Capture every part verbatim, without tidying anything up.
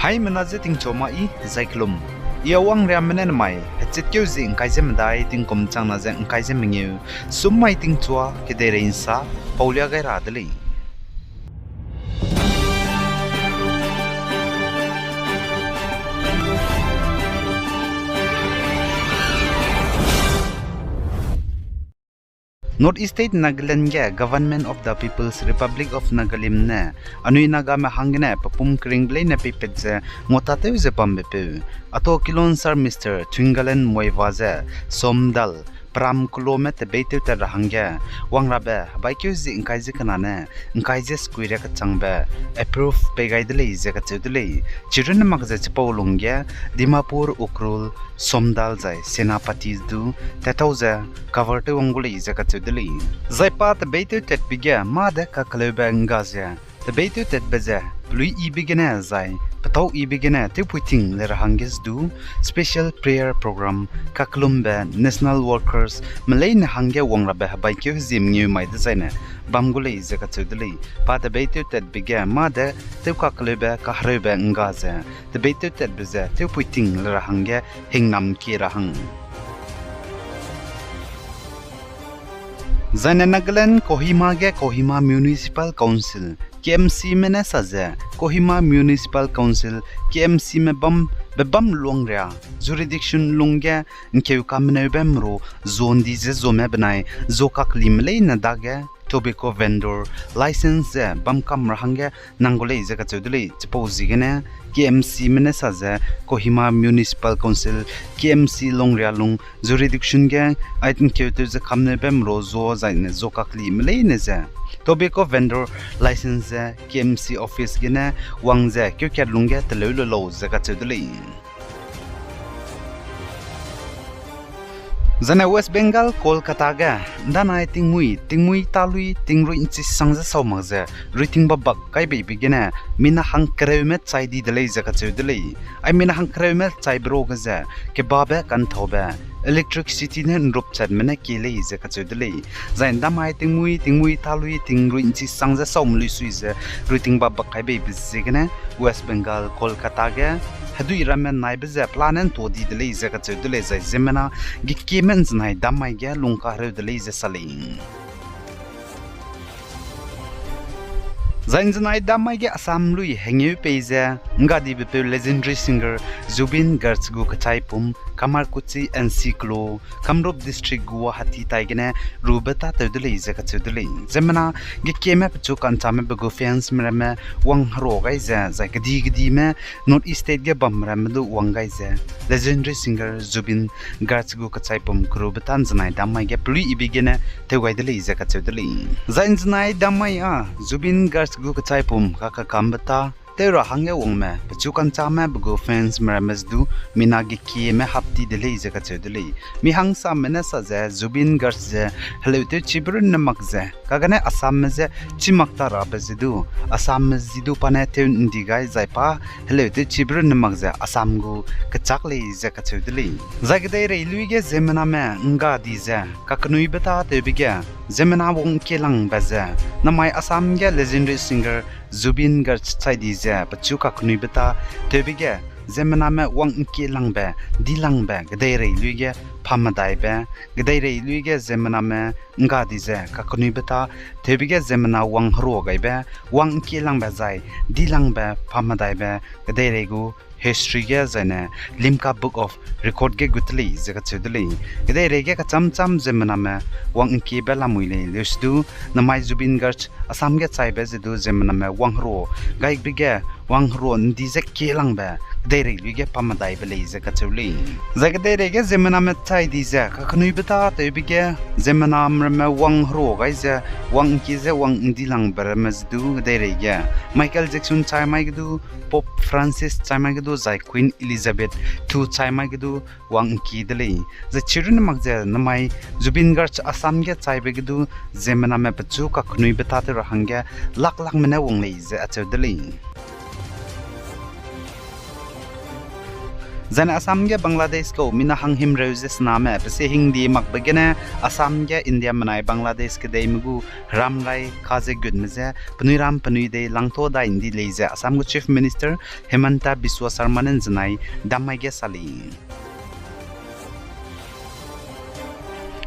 Aimena je tingchua ma i, zai kelum. I a wangriame ne nemai, hechitkeu zie ngkai ze medai, tingkum changna ze ngkai ze mengeu, sum mai tingchua, kedeirei nsa, paulia gai ra de lei. North East State Nagaland ge Government of the People's Republic of Nagalim ne, anui Nagame hanggene pepum keringbe leine peipat ze nguatatew ze bambepeu, Ato Kilonser Mister Thungalan Muivah ze, Somdal, peram kelome tebeitew tat ra hangge, wangrabe hebaikeu zie ngkai ze kena ne, ngkai ze sekuiria kechangbe, approve pei gai de lei ze kacheu de lei. Chirunne mak ze chipau lungge, Dimapur, Ukhrul, Somdal zai Senapati du, tattau ze, cover tew wang gu lei ze kacheu de lei. Zai pa tebeitew tatbe ge mâ de kakeleube ngga ze, tebeitew tatbe ze, pelui yibe gene zai, petau yibe gene tewpui ting le ra hangge du, special prayer program, kakellumbe, national workers, me leine hangge wangrabe hebaikeu hezie mengeu mai dezaine, bam gu lei ze kacheu de lei. Pa tebeitew tatbe ge mâ de, tew kakeleube kahereube ngga ze, tebeitew tatbe ze tewpui ting le ra hangge hingnam kie ra hang. Zaine Nagaland Kohima ge Kohima Municipal Council, K M C me ne sa ze, Kohima Municipal Council, K M C me bam, bebam luangria, jurisdiction lungge, ngkeu kameneube meru, zo ndi ze zome benai, zo kakelime leine dage, tobacco vendor, license ze bam kam ra hangge, nang gu lei ze kacheu de lei. Chipau ziegene, K M C me ne sa ze, Kohima Municipal Council, K M C lungria lung, jurisdiction ge, ai ngkeu tew ze kameneube meru zo zaine zo kakelime leine ze, tobacco vendor, license ze, K M C office gene, wang ze, keukat lungge teleu le lau ze kacheu de lei. Zaine West Bengal, Kolkata ge, ndanai tingmui, tingmui talui, tingrui nchi sang ze sau mak ze, ruiting babak kai beibe gene, mina hangkereume chai di de lei ze kacheu de lei. Ai mina hangkereume chaibe ruage ze, kebabe kanthaube, electricity ne nrup chatme ne kie lei ze kacheu de lei. Zai ndamai tingmui, tingmui talui, tingrui nchi sang ze sau melui sui ze, ruiting babak kai beibe ziegene, West Bengal, Kolkata ge, hedui ramme naibe ze plan ne nto di de lei ze kacheu de lei zai ziemmena, gekieme nzenai dammai ge lungkahereu de lei ze sa lei. Zai nzenai dammai ge Assam lui hengeu pei ze, nggadibe peu legendary singer Zubeen Garg gu kechaipum, Kamarkuchi N C Klo, Kamrup District Guwahati tai gene, rube tâtew de lei ze kacheu de lei. Ziemmena, gekieme pechu kanchame be gu fans me ramme, wang herua gai ze, zai kedi kedime, North East State ge bam ramme du wang gai ze, legendary singer Zubeen Garg gu kechaipum kerube tâ nzenai dammai ge pelui ibe gene, tew gai de lei ze kacheu de lei. Zai nzenai dammai â, Zubeen Garg gu kechaipum kakakambe tâ, tew ra hangge wangme, pechu kanchame be gu fans me ramme ze du, mina gekieme hap ti de lei ze kacheu de lei. Mi hangsame ne sa ze, Zubeen Garg ze, heleu tewchibe runne mak ze, kagane Assamme je, chi mak ta rabe ze du, Assamme zi du pa ne tew ndi gai zai pa, heleu tewchibe runne mak ze, Assam gu, kechak lei ze kacheu de lei. Zai kedeirei lui ge ziemmename, ngga di ze, kakenuibe tâ tewbe ge, ziemmena wangkielangbe ze, namai Assam ge legendary singer Zubeen Garg chai di ze, pechu kakenuibe tâ tewbe ge, ziemmename wangkielangbe, dilangbe, kedeirei lui ge, pamedaibe, kedeirei lui ge ziemmename, ngga di ze, kakenuibe tâ tewbe ge ziemmena wang herua gaibe, wangkielangbe zai, dilangbe, pamedaibe, kedeirei gu, history ge zaine, Limca Book of Record ge gut lei ze kacheu de lei. Kedeirei ge kacham cham ziemmename, wangkiebe lamui lei leusedu, namai Zubeen Garg, Assam ge chaibe ze du ziemmename wang herua, gaibe ge, wang herua ndi ze kielangbe, kedeirei lui ge pamedaibe lei ze kacheu lei. Zai kedeirei ge ziemmename chai di ze, kakenuibe tâ tewbe ge, ziemmename ramme wang herua gai ze, wangkie ze wang ndilangbe ramme ze du kedeirei ge, Michael Jackson chai mai ge du, Pope Francis chai mai ge du, zai Queen Elizabeth two chai mai ge du, wangkie de lei. Zai chirunne mak ze namai Zubeen Garg Assam ge chaibe ge du, ziemmename pechu kakenuibe tâ tew ra hangge, lak lakme ne wang lei ze acheu de lei. Zaine Assam ge Bangladesh kau mina hang himreu ze sename pese hingdi makbe gene Assam ge India menai Bangladesh kedeime gu heramrai ka ze gutme je penui ram penui dei langto dai ndi lei ze Assam gu Chief Minister Himanta Biswa Sarma ne ’nzenai dam mai ge sa lei.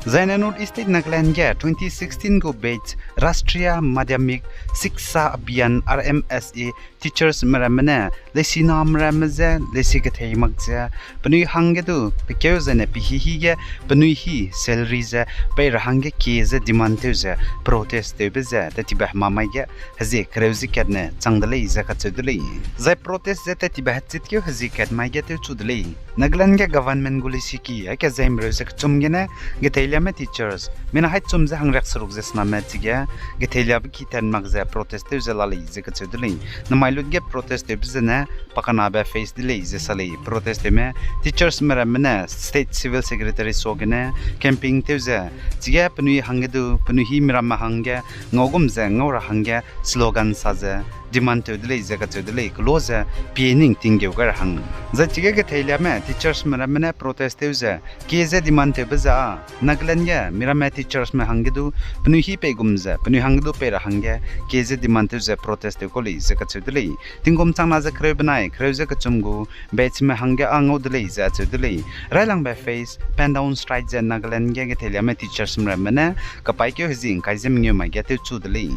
Zaine North East State Nagaland ge twenty sixteen gu batch Rashtriya Madhyamik Shiksha Abhiyan, R M S A, teachers meramme ne leisiname ramme je leisi kethei mak ze penui hangge du pekeu zaine pehihi ge penui hi salary ze pei ra hangge kie ze demand tew ze protest tewbe ze tetibe hemamai ge hezie kereu ze katne chang de lei ze kacheu de lei. Zai protest ze tetibe hechitkeu hezie kat mai ge tewchu de lei. Nagaland ge government gu leisiki aike zai himreu ze kechum gene getheiliame teachers mina hai chum ze hangriak seruk ze sename chige getheiliabe ki tan mak ze protest tew ze la lei ze kacheu de lei. Namai lut ge protest tewbe zene pakenabe face de lei ze sa lei. Protest tewme teachers meramme ne State Civil Secretary suagene camping tew ze chige penui hangge du penui hi miramme hangge ngau gum ze ngau ra hangge slogan sa ze demand tew de lei ze kacheu de lei, kelo ze pie ning tinggeu gai ra hang. Zai chige getheiliame teachers meramme ne protest tew ze kie ze demand tewbe ze â Nagaland ge miramme teachersme hangge du penui hi pei gum ze penui hangge du pei ra hangge kie ze demand tew ze protest tew kau lei ze kacheu de lei. Tingkum changna ze kereu benai kereu ze kechum gu batchme hangge â ngau de lei ze acheu de lei. Railangbe phase pen down strike ze Nagaland ge getheiliame teachersme ramme ne kapaîkeu hezie ’ngkai ze mengeu mai ge tewchu de lei.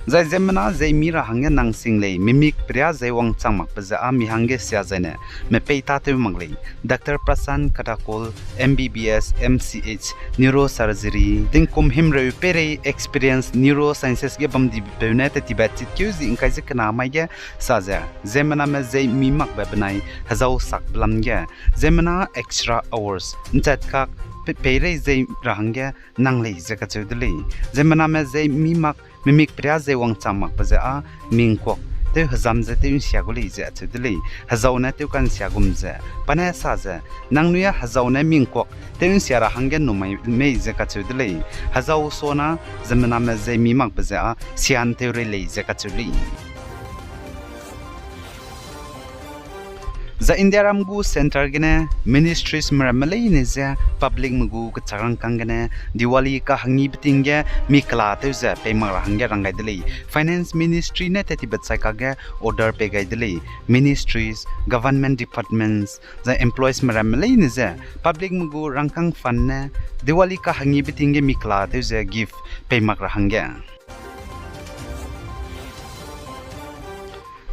Zai ziemmena zeimi ra hangge nang sing lei, mimik peria zei wangchang makbe ze â mi hangge sia zaine mepei tâtew mak lei. Doctor Prashant Kadakol, M B B S, M C H, neurosurgery, tingkum himreu peirei experience neurosciences ge bamdibepeu ne tetibe chitkeu zi ’ngkai ze kena mai ge sa ze, ziemmename zeimi makbe benai hezau sakbe lam ge, ziemmena extra hours ’nchatkak pe-, peirei zei ra hangge nang lei ze kacheu de lei. Ziemmename zeimi mak mimik peria zei wangchang makbe ze â mingkuak tew hezam ze tew ’nsia gu lei ze acheu de lei. Hezau ne tew ka'nsia gum ze, pa ne sa ze, nangnui â hezau ne mingkuak tew ’nsia ra hangge numai mei ze kacheu de lei. Hezau sona ziemmename zeimi makbe ze â sian tew rei lei ze kacheu lei. Zai Indiaram gu centre gene ministries meramme leine ze publicme gu kechak rangkâng gene Diwali kahangibe ting ge mi kela tew ze pei mak ra hangge rang gai de lei. Finance Ministry ne tetibe chai kakge order pei gai de lei. Ministries, government departments, zai employees meramme leine ze publicme gu rangkâng fund ne Diwali kahangibe ting ge mi kela tew ze gift pei mak ra hangge.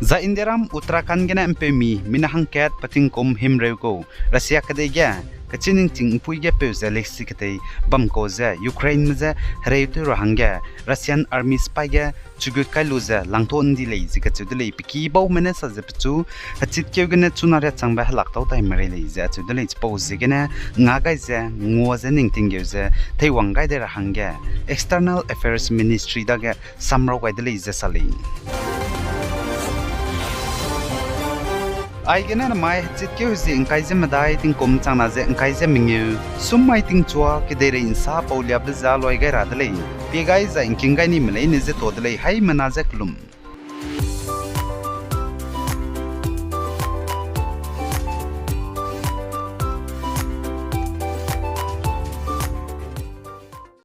Zai Indiaram Uttarakhand gene ’mpeumi mina hangkat pe tingkum himreu kau Russia kedei ge kechiningching ’mpui ge peu ze leisi ketei bam kau ze Ukraineme je hereu tew ra hangge Russian Army sipai ge chugut kai lu ze langto ’ndi lei ze kacheu de lei. Pe kibaume ne sa ze pechu hechitkeu gene chuna riachangbe helak tau tai merei lei ze acheu de lei. Chipau ziegene nga gai ze ngua ze ning tinggeu ze teiwang gai de ra hangge External Affairs Ministry dage samrau gai de lei ze sa lei. Aigene namai hechitkeu hezie ’ngkai ze medai tingkum changna ze ’ngkai ze mengeu, sum mai tingchua kedeirei ’nsa pauliabe ze loi gai ra de lei. Pie gai zai ’ngking gai nime leine ze ta de lei, haimena ze kelum.